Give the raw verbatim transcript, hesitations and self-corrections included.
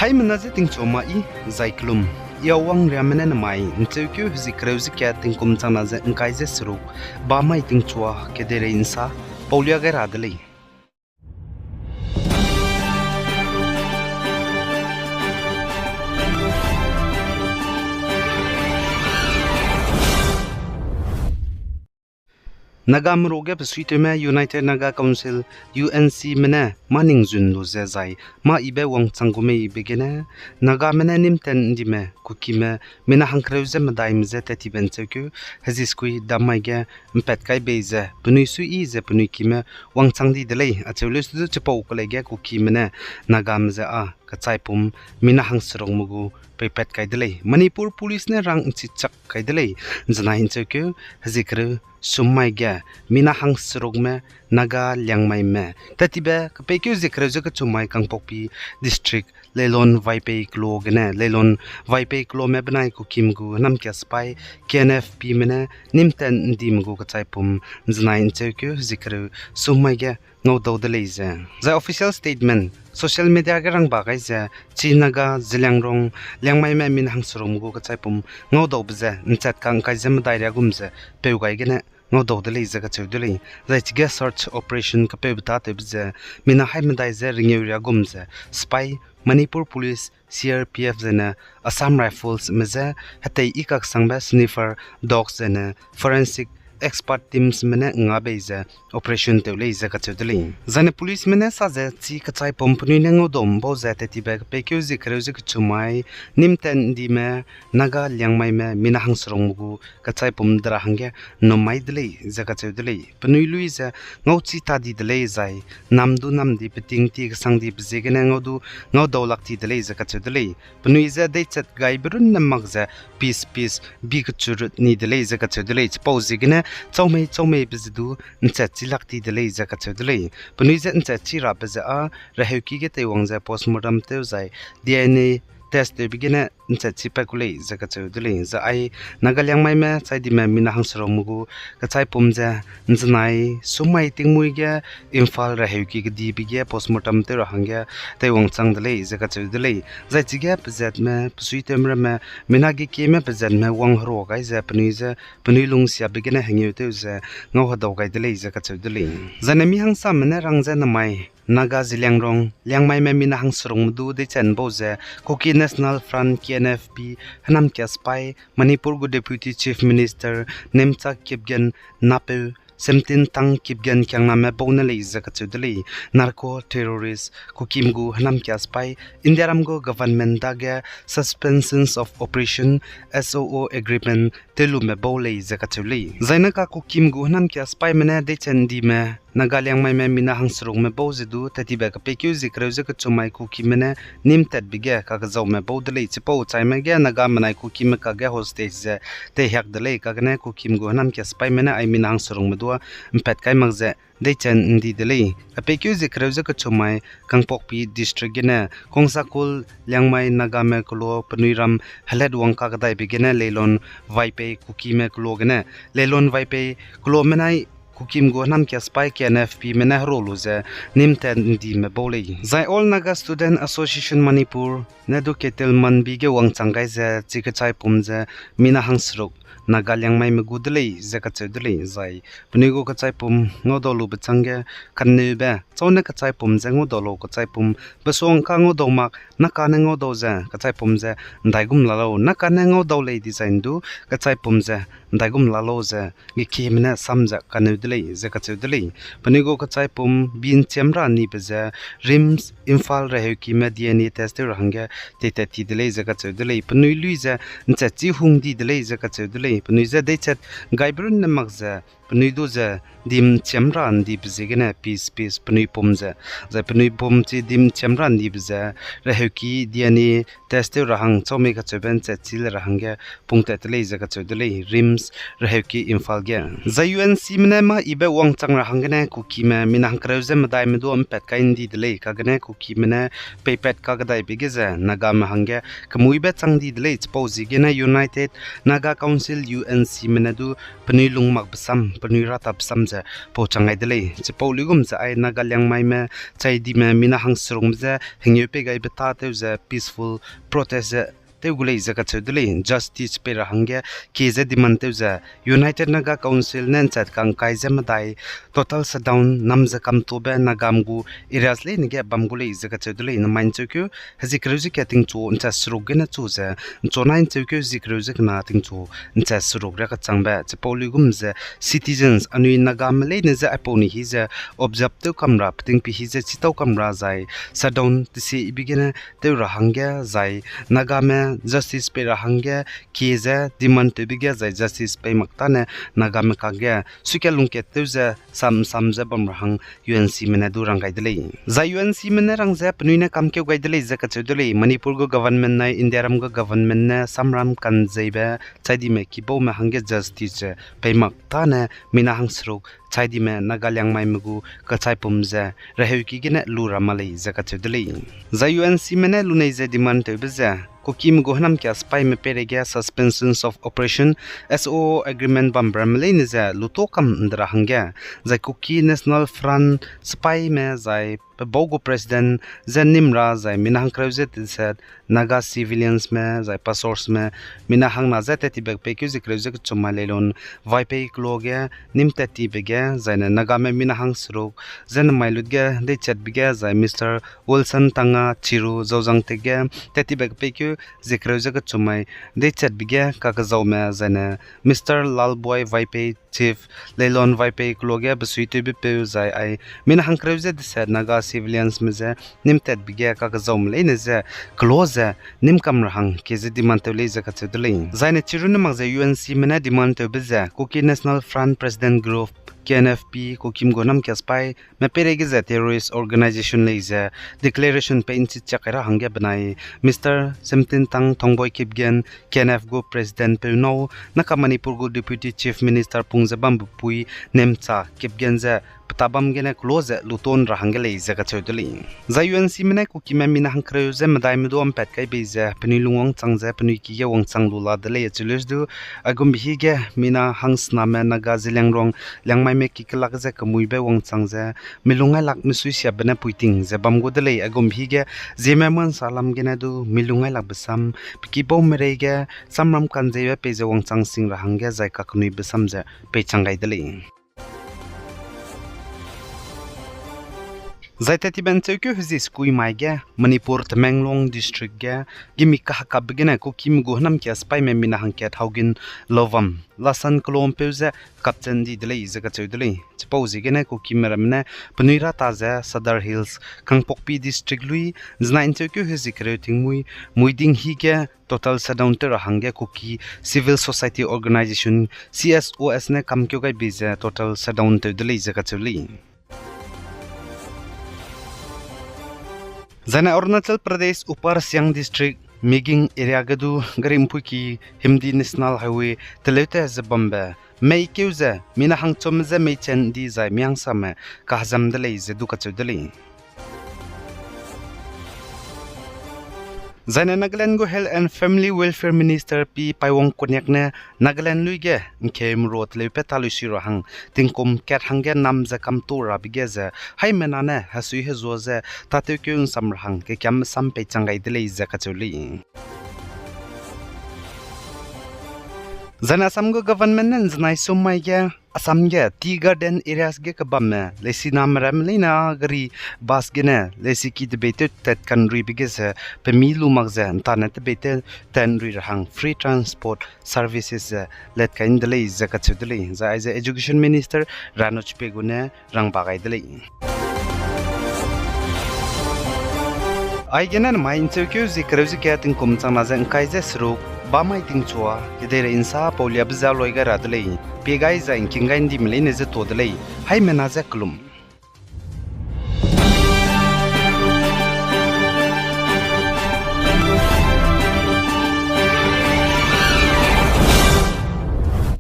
Haimena ze tingchua ma i, zai kelum. I Awang Riame ne namai ’ncheukeu hezie kereu ze kat tingkum changna ze ’ngkai ze seruk, bamai tingchua kedeirei ’nsa paulia gai ra de lei. Nagameruk ge besuitewme United Naga Council, U N C me ne mâ ning zun lu ze zai mâ yibe wangchang gu mei be gene, Nagame ne nîm tat ’ndime Kukime mina hangkereu ze medaime je tat tibe ’ncheukeu hezie sekui dam mai ge ’mpat kai bei ze penui suiyi ze penui kime wangchang di de lei. Acheu leu su du chipau kelei ge Kukime ne Nagame je â kechaipum mina hangserukme gu peipat kai de lei. Manipur Police ne rang ’nchichak kai de lei. Zenai ’ncheukeu hezie kereu sum mai ge mina hangserukme Naga Liangmaime tat tibe kepeikeu hezie kereu ze kechum mai Kangpokpi District Leilon Vaipei Kelo gene, Leilon Vaipei Kelome benai Kukim gu hênamkia sipai K N F P me ne nîm tat ’ndime gu kechaipum zenai ’ncheukeu hezie kereu sum mai ge ngaudau de lei ze. Zai official statement social media ge rangba gai ze, chi Naga Zeliangrong Liangmaime mina hangserukme gu kechaipum ngaudaube ze ’nchat ka'ngkai ze medai riagum ze peu gai gene ngaudau de lei ze kacheu de lei. Zai chige search operation kepeube tâtewbe ze mina hai medai ze rengeu riagum ze sipai Manipur Police, C R P F zene Assam Riflesme je hetei i kaksangbe sniffer dogs zene forensic expert teamsme ne nga bei ze operation tew lei ze kacheu de lei. Zaine policeme ne sa ze chi kechaipum penui ne ngaudau ’mbau ze tat tibe kepeikeu hezie kereu ze kechum mai nîm tat ’ndime Naga Liangmaime mina hangserukme gu kechaipum de ra hangge ’nnum mai de lei ze kacheu de lei. Penui lui ze ngauchi ta di de lei zai nam du nam di peting ti kesang dibe ziegene ngau du ngaudau lak ti de lei ze kacheu de lei. Penui je deichat gaibe runne mak ze piece piece bi kechurut ni de lei ze kacheu de lei. Chipau ziegene chaumei chaumeibe ze du ’nchat chi lak ti de lei ze kacheu de lei. Penui je ’nchat chi rabe ze â reheuki ge teiwang ze postmortem tew zai D N A test tewbe gene ’nchat chi pat ku lei ze kacheu de lei. Zai Naga Liangmaime chai dime mina hangserukme gu kechaipum ze ’nzenai sum mai tingmuî ge Imphal reheuki kedibe ge postmortem tew ra hangge teiwang chang de lei ze kacheu de lei. Zai chige pezatme, pesuitewme ramme, mina gekieme pezatme wangherua gai ze penui je penui lungsiabe gene hengeu tew ze ngau hedau gai de lei ze kacheu de lei. Zaine mi hangsame ne rang ze namai Naga Zeliangrong Liangmaime mina hangserukme du deichat ’mbau ze Kuki National Front, K N F P, hênamkia sipai Manipur gu Deputy Chief Minister Nemcha Kipgen napeu Semtinthang Kipgen kiangname bau ne lei ze kacheu de lei. Narco terrorist Kukim gu hênamkia sipai Indiaram gu government dage Suspensions of Operation, S O O agreement tewlume bau lei ze kacheu lei. Zaine ka Kukim gu hênamkia sipaime ne deichat ’ndime Naga Liangmaime mina hangserukme bau ze du tat tibe kepeikeu hezie kereu ze kechum mai Kukime ne nîm tatbe ge kakezaume bau de lei. Chipau chaime ge Nagame nai Kukime kage hostage ze teihiak de lei, kagene Kukim gu hênamkia sipaime ne ai mina hangserukme du ’mpat kai mak ze deichat ’ndi de lei. Kepeikeu hezie kereu ze kechum mai Kangpokpi District gene Khongsakul Liangmai Nagame kelo penui ram helat wang kakedaibe gene Leilon Vaipei Kukime kelo gene, Leilon Vaipei kelome nai Kukim gu hênamkia sipai K N F P me ne herua lu ze nîm tat ’ndime bau lei. Zai All Naga Student Association Manipur ne du Ketil Manbi ge wangchang gai ze chi kechaipum ze mina hangseruk Naga Liangmaime gu de lei ze kacheu de lei. Zai penui gu kechaipum ngaudau lube chângge kaneube chau ne kechaipum ze ngaudau lau kechaipum besuang ka ngaudau mak na kane ngaudau ze kechaipum ze ’ndaigum la lau, na kane ngaudau lei dizai ’ndu kechaipum ze ’ndaigum la lau ze gekieme ne sam ze kaneu de lei ze kacheu de lei. Penui gu kechaipum bi ’nchiam ra nibe ze RIMS Imphal reheukime D N A test tew ra hangge teitat ti de lei ze kacheu de lei. Penui lui ze ’nchat chi hung di de lei ze kacheu de lei. Penui je deichat gaibe runne mak ze penui du ze dim ’nchiam ra ’ndibe ziegene piece piece penui pum ze, zai penui pum chi dim ’nchiam ra ’ndibe ze reheuki D N A test tew ra hang chau mei kacheube ’nchat chi le ra hangge pungtat te lei ze kacheu de lei, RIMS reheuki Imphal ge. Zai U N Cme ne mâ yibe wangchang ra hanggene Kukime mina hangkereu ze medaime du ’mpat kai ’ndi de lei, kagene Kukime ne peipat kakedaibe ge ze Nagame hangge kemuibe chang di de lei, chipau ziegene United Naga Council, U N Cme ne du penui lung makbe sam penui ra tap sam ze pau chang gai de lei. Chipau luigum ze ai Naga Liangmaime chai dime mina hangserukme je hengeu pei gaibe tâtew ze peaceful protest ze tew gu lei ze kacheu de lei. Justice pei ra hangge kie ze demand tew ze United Naga Council ne nchat kangkai ze medai total shutdown nam ze kamtobe Nagam gu areas leine ge bam gu lei ze kacheu de lei. Namai ncheukeu hezie kereu ze ka tingchu nchat seruk gene chu ze nchunai ncheukeu hezie kereu ze kena tingchu nchat seruk ria kachangbe chipau luigum ze citizens anui Nagame leine je aipau ni hi ze observe tew kam ra, peting pi hi ze chitau kam ra zai shutdown tesi ibe gene tew ra hangge zai Nagame justice pei ra hangge kie ze demand tewbe ge zai justice pei mak tane Nagame kakge suika lungkat tew ze sam sam ze bam ra hang U N Cme ne du rang gai de lei. Zai U N Cme ne rang ze penui ne kamkeu gai de lei ze kacheu de lei. Manipur gu government nai Indiaram gu government ne samram kanzeibe chai dime kibaume hangge justice pei mak tane mina hangseruk chai dime Naga Liangmaime gu kachaipum ze reheuki gene lu ra ma lei ze kacheu de lei. Zai U N Cme ne lunei ze demand tewbe ze Kukime gu hênamkia sipaime peireige Suspensions of Operation, S O O agreement bambe ramme leine ze luto kam nde ra hangge, zai Kuki National Front sipaime zai pe bau gu president je nîm ra zai mina hangkereu ze teset Naga civiliansme zai pasorsme mina hangna je tat tibe kepeikeu zie kereu ze kechum mai Leilon Vaipei keloa ge nîm tat tibe ge zaine Nagame mina hangseruk je nemai lut ge deichatbe ge zai Mister Wilson Tanga Chiru Zauzangte ge tat tibe kepeikeu zie kereu ze kechum mai deichatbe ge kakezaume zaine Mister Lalboi Vaipei Chief Leilon Vaipei keloa ge besuitewbe peu zai ai mina hangkereu ze deset Naga civiliansme je nîm tatbe ge kakezaume leine ze keloa ze nîm kam ra hang kie ze demand tew lei ze kacheu de lei. Zaine chirunne mak ze U N Cme ne demand tewbe ze Kuki National Front President Group, K N F P, Kukime gu hênamkia sipaime peireige ze terrorist organisation lei ze declaration pei nchi chiak kai ra hangge benai Mister Semtintang Thongboi Kipgen, K N F gu president peu nâu, naka Manipur gu Deputy Chief Minister pung ze bambe pui Nemcha Kipgen ze petabam gene keloa ze luton ra hangge lei ze kacheu de lei. Zai U N Cme ne Kukime mina hangkereu ze medaime du ’mpat kai bei ze penui lung wangchang ze penui ki ge wangchang lu la de lei acheu leu du, aigumbe hige mina hangsename Naga Zeliangrong Liangmaime ki kelak ze kemuibe wangchang ze milung ngailak mesuisiabe ne puiting ze bam gu de lei. Aigumbe hige Zeme Mansa lam gene du milung ngailakbe sam, pe kibaume reige samram kanzeibe pei ze wangchang sing ra hangge zai kakenuibe sam ze peichang gai de lei. Zai tat tibe ncheukeu hezie sekui mai ge Manipur Tamenglong District ge gimi kahekapbe gene Kukime gu hênamkia sipaime mina hangkat Haogin Lovam Lasan keloa ’mpeu ze kapchan di de lei ze kacheu de lei. Chipau ziegene Kukime ramme ne penui ra ta ze Sadar Hills, Kangpokpi District lui, zenai ncheukeu hezie kereu tingmui, muiding hige total shutdown tew ra hangge Kuki Civil Society Organisation, C S O S ne kamkeu gai bei ze total shutdown tew de lei ze kacheu lei. Zaine Arunachal Pradesh Upper Siang District, Miging area ge du gari ’mpuiki Himdi National Highway teleute ze bambe meikeu ze mina hangchum ze meichen di zai mihangsame kahezam de lei ze du kacheu de lei. Zaine Nagaland gu Health and Family Welfare Minister Pi Paiwang Konyak ne Nagaland lui ge ’ngkeumero teleupe talui sui ra hang tingkum kat hangge nam ze kamtu rabe ge ze haimena ne hesui hezua ze tâtewkeu ’nsam ra hang kekiam sam peichang gai de lei ze kacheu lei. Zaine Assam gu government ne ’nzenai sum mai ge Assam ge tea garden areas ge kebamme leisiname ramme leina gari bus gene leisiki tebeitew tat kanruibe ge ze pemi lu mak ze ’ntane tebeitew tat ’nrui ra hang free transport services ze let kai ’nde lei ze kacheu de lei. Zai aize Education Minister Rano Chipegu ne rangba gai de lei. Aigene namai ncheukeu zie kereu ze ka tingkum changna ze ’ngkai ze seruk, bamai tingchua kedeirei ’nsa pauliabe ze loi gai ra de lei. Pie gai zai ’ngking gai ’ndime leine ze to de lei. Haimena ze kelum.